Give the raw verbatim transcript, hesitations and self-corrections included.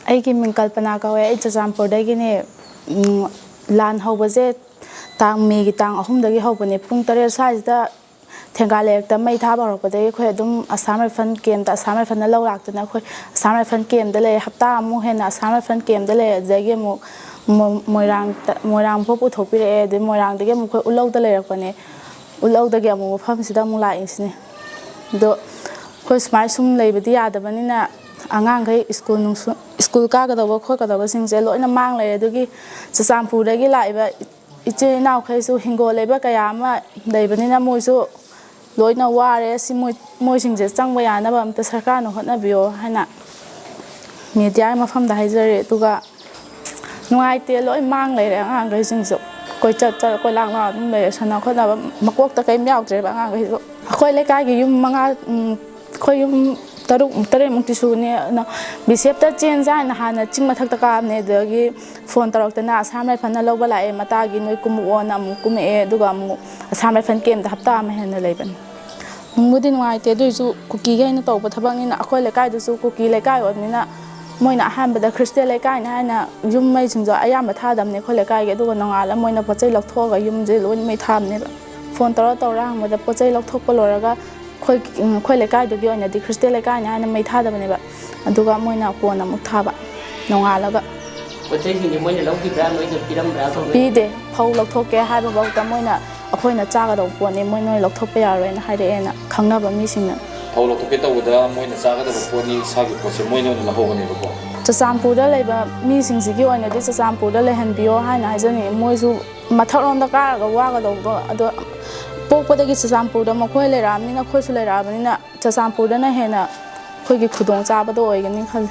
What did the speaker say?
ꯑꯩꯒꯤ ꯃꯤꯡ ꯀꯜꯄꯅꯥ ꯀꯧꯋꯦ꯫ ꯑꯩ ꯆꯨꯔꯆꯥꯟꯄꯨꯔꯗꯒꯤꯅꯦ꯫ ꯎꯝ, ꯂꯥꯟ ꯍꯧꯕꯁꯦ ꯇꯥꯡ, ꯃꯦꯒꯤ ꯇꯥꯡ ꯑꯍꯨꯝꯗꯒꯤ ꯍꯧꯕꯅꯦ꯫ ꯄꯨꯡ ꯇꯔꯦꯠ ꯁ꯭ꯋꯥꯏꯁꯤꯗ ꯊꯦꯡꯒꯥ ꯂꯩꯔꯛꯇ ꯃꯩ ꯊꯥꯕ ꯍꯧꯔꯛꯄꯗꯒꯤ ꯑꯩꯈꯣꯏ ꯑꯗꯨꯝ ꯑꯁꯥꯝ ꯔꯥꯏꯐꯜ ꯀꯦꯝꯞꯇ, ꯑꯁꯥꯝ ꯔꯥꯏꯐꯜꯅ ꯂꯧ ꯂꯥꯛꯇꯅ ꯑꯩꯈꯣꯏ ꯑꯁꯥꯝ ꯔꯥꯏꯐꯜ ꯀꯦꯝꯞꯇ ꯂꯩꯔꯦ꯫ ꯍꯞꯇꯥ ꯑꯃꯨꯛ ꯍꯦꯟꯅ ꯑꯁꯥꯝ ꯔꯥꯏꯐꯜ ꯀꯦꯝꯞꯇ ꯂꯩꯔꯦ꯫ ꯑꯗꯨꯗꯒꯤ ꯑꯃꯨꯛ ꯃꯣ-, ꯃꯣꯏꯔꯥꯡꯗ, ꯃꯣꯏꯔꯥꯡ ꯐꯥꯎ ꯄꯨꯊꯣꯛꯄꯤꯔꯛꯑꯦ꯫ ꯑꯗꯩ ꯃꯣꯏꯔꯥꯡꯗꯒꯤ ꯑꯃꯨꯛ ꯑꯩꯈꯣꯏ ꯎꯠꯂꯧꯗ ꯂꯩꯔꯛꯄꯅꯦ꯫ ꯎꯠꯂꯧꯗꯒꯤ ꯑꯃꯨꯛ ꯃꯐꯝꯁꯤꯗ ꯑꯃꯨꯛ ꯂꯥꯛꯏꯁꯤꯅꯦ꯫ ꯑꯗꯣ ꯑꯩꯈꯣꯏ ꯁꯨꯃꯥꯏꯅ ꯁꯨꯝ ꯂꯩꯕꯗꯤ ꯌꯥꯗꯕꯅꯤꯅ, ꯑꯉꯥꯡꯈꯩ ꯁ꯭ꯀꯨꯜ ꯅꯨꯡꯁꯨ-, ꯁ꯭ꯀꯨꯜ ꯀꯥꯒꯗꯧꯕ ꯈꯣꯠꯀꯗꯧꯕꯁꯤꯡꯁꯦ ꯂꯣꯏꯅ ꯃꯥꯡ ꯂꯩꯔꯦ꯫ ꯑꯗꯨꯒꯤ ꯆꯨꯔꯆꯥꯟꯄꯨꯔꯗꯒꯤ ꯂꯥꯛꯏꯕ ꯏꯆꯤꯜ ꯏꯅꯥꯎꯈꯩꯁꯨ ꯍꯤꯡꯒꯣꯜ ꯂꯩꯕ ꯀꯌꯥ ꯑꯃ ꯂꯩꯕꯅꯤꯅ, ꯃꯣꯏꯁꯨ ꯂꯣꯏꯅ ꯋꯥꯔꯦ꯫ ꯁꯤ ꯃꯣꯏ, ꯃꯣꯏꯁꯤꯡꯁꯦ ꯆꯪꯕ ꯌꯥꯅꯕ ꯑꯝꯇ ꯁꯔꯀꯥꯔꯅ ꯍꯣꯠꯅꯕꯤꯌꯣ ꯍꯥꯏꯅ ꯃꯦꯗꯤꯌꯥꯒꯤ ꯃꯐꯝꯗ ꯍꯥꯏꯖꯔꯤ꯫ ꯑꯗꯨꯒ ꯅꯨꯡꯉꯥꯏꯇꯦ, ꯂꯣꯏ ꯃꯥꯡ ꯂꯩꯔꯦ ꯑꯉꯥꯡꯈꯩꯁꯤꯡꯁꯨ꯫ ꯀꯣꯏꯆꯠ ꯆꯠ, ꯀꯣꯏꯂꯥꯡ ꯂꯥꯡ ꯑꯗꯨꯝ ꯂꯩꯔꯦ꯫ ꯁꯥꯟꯅ ꯈꯣꯠꯅꯕ ꯃꯀꯣꯛꯇ ꯀꯔꯤꯝ ꯌꯥꯎꯗ꯭ꯔꯦꯕ ꯑꯉꯥꯡꯈꯩꯁꯨ꯫ ꯑꯩꯈꯣꯏ ꯂꯩꯀꯥꯏꯒꯤ ꯌꯨꯝ ꯃꯉꯥ, ꯎꯝ, ꯑꯩꯈꯣꯏ ꯌꯨꯝ ꯇꯔꯨꯛ ꯇꯔꯦꯠꯃꯨꯛꯇꯤ ꯁꯨꯅꯤ꯫ ꯑꯗꯨꯅ ꯕꯤ ꯑꯦꯁ ꯑꯦꯐꯇ ꯆꯦꯟꯁꯦ ꯍꯥꯏꯅ ꯍꯥꯟꯅ ꯆꯤꯡ ꯃꯊꯛꯇ ꯀꯥꯕꯅꯦ꯫ ꯑꯗꯨꯗꯒꯤ ꯐꯣꯟ ꯇꯧꯔꯛꯇꯅ ꯑꯁꯥꯝ ꯔꯥꯏꯐꯜꯅ ꯂꯧꯕ ꯂꯥꯛꯑꯦ, ꯃꯇꯥꯒꯤ ꯅꯣꯏ ꯀꯨꯝꯃꯛꯑꯣꯅ ꯑꯃꯨꯛ ꯀꯨꯝꯃꯛꯑꯦ꯫ ꯑꯗꯨꯒ ꯑꯃꯨꯛ ꯑꯁꯥꯝ ꯔꯥꯏꯐꯜ ꯀꯦꯝꯞꯇ ꯍꯞꯇꯥ ꯑꯃ ꯍꯦꯟꯅ ꯂꯩꯕꯅꯤ꯫ ꯅꯨꯡꯕꯨꯗꯤ ꯅꯨꯡꯉꯥꯏꯇꯦ, ꯑꯗꯨꯏꯁꯨ ꯀꯨꯀꯤꯒꯤ ꯑꯩꯅ ꯇꯧꯕ ꯊꯕꯛꯅꯤꯅ, ꯑꯩꯈꯣꯏ ꯂꯩꯀꯥꯏꯗꯨꯁꯨ ꯀꯨꯀꯤ ꯂꯩꯀꯥꯏ ꯑꯣꯏꯕꯅꯤꯅ, ꯃꯣꯏꯅ ꯑꯍꯥꯟꯕꯗ ꯈ꯭ꯔꯤꯁꯇꯦꯟ ꯂꯩꯀꯥꯏꯅꯤ ꯍꯥꯏꯅ ꯌꯨꯝ ꯃꯩꯁꯤꯡꯁꯨ ꯑꯌꯥꯝꯕ ꯊꯥꯗꯕꯅꯦ ꯑꯩꯈꯣꯏ ꯂꯩꯀꯥꯏꯒꯤ꯫ ꯑꯗꯨꯒ ꯅꯣꯡꯉꯥꯜꯂ ꯃꯣꯏꯅ ꯄꯣꯠ ꯆꯩ ꯂꯧꯊꯣꯛꯑꯒ ꯌꯨꯝꯁꯦ ꯂꯣꯏꯅ ꯃꯩ ꯊꯥꯕꯅꯦꯕ꯫ ꯐꯣꯟ ꯇꯧꯔ ꯇꯧꯔ ꯍꯪꯕꯗ ꯄꯣꯠ ꯆꯩ ꯂꯧꯊꯣꯛꯄ ꯂꯣꯏꯔꯒ ꯑꯩꯈꯣꯏ, ꯑꯩꯈꯣꯏ ꯂꯩꯀꯥꯏꯗꯨꯒꯤ ꯑꯣꯏꯅꯗꯤ ꯈ꯭ꯔꯤꯁꯇꯦꯟ ꯂꯩꯀꯥꯏꯅꯤ ꯍꯥꯏꯅ ꯃꯩ ꯊꯥꯗꯕꯅꯦꯕ꯫ ꯑꯗꯨꯒ ꯃꯣꯏꯅ ꯀꯣꯟꯅ ꯑꯃꯨꯛ ꯊꯥꯕ, ꯅꯣꯡꯉꯥꯜꯂꯒ꯫ ꯄꯣꯠ ꯆꯩꯁꯤꯡꯗꯤ ꯃꯣꯏꯅ ꯂꯧꯈꯤꯕ꯭ꯔꯥ, ꯅꯣꯏꯗ ꯄꯤꯔꯝꯕ꯭ꯔꯥ? ꯄꯤꯗꯦ꯫ ꯐꯧ ꯂꯧꯊꯣꯛꯀꯦ ꯍꯥꯏꯕꯐꯥꯎꯗ ꯃꯣꯏꯅ ꯑꯩꯈꯣꯏꯅ ꯆꯥꯒꯗꯧꯕ ꯄꯣꯠꯅꯤ, ꯃꯣꯏ ꯅꯣꯏ ꯂꯧꯊꯣꯛꯄ ꯌꯥꯔꯣꯏꯅ ꯍꯥꯏꯔꯛꯑꯦꯅ ꯈꯪꯅꯕ ꯃꯤꯁꯤꯡꯅ꯫ ꯐꯧ ꯂꯧꯊꯣꯛꯀꯦ ꯇꯧꯕꯗ ꯃꯣꯏꯅ ꯆꯥꯒꯗꯕ ꯄꯣꯠꯅꯤ, ꯏꯁꯥꯒꯤ ꯄꯣꯠꯁꯦ ꯃꯣꯏꯅ ꯑꯣꯏꯅ ꯂꯧꯍꯧꯕꯅꯦꯕꯀꯣ꯫ ꯆꯨꯔꯆꯥꯟꯄꯨꯔꯗ ꯂꯩꯕ ꯃꯤꯁꯤꯡꯁꯤꯒꯤ ꯑꯣꯏꯅꯗꯤ ꯆꯨꯔꯆꯥꯟꯄꯨꯔꯗ ꯂꯩꯍꯟꯕꯤꯌꯣ ꯍꯥꯏꯅ ꯍꯥꯏꯖꯅꯤꯡꯉꯤ꯫ ꯃꯣꯏꯁꯨ ꯃꯊꯛꯂꯣꯝꯗ ꯀꯥꯔꯒ ꯋꯥꯒꯗꯧꯕꯗꯣ, ꯑꯗꯣ ꯄꯣꯛꯄꯗꯒꯤ ꯆꯨꯔꯆꯥꯟꯄꯨꯔꯗ ꯃꯈꯣꯏ ꯂꯩꯔꯛꯑꯕꯅꯤꯅ, ꯑꯩꯈꯣꯏꯁꯨ ꯂꯩꯔꯛꯑꯕꯅꯤꯅ, ꯆꯨꯔꯆꯥꯟꯄꯨꯔꯗꯅ ꯍꯦꯟꯅ ꯑꯩꯈꯣꯏꯒꯤ ꯈꯨꯗꯣꯡꯆꯥꯕꯗꯣ ꯑꯣꯏꯒꯅꯤ ꯈꯜꯂꯤ꯫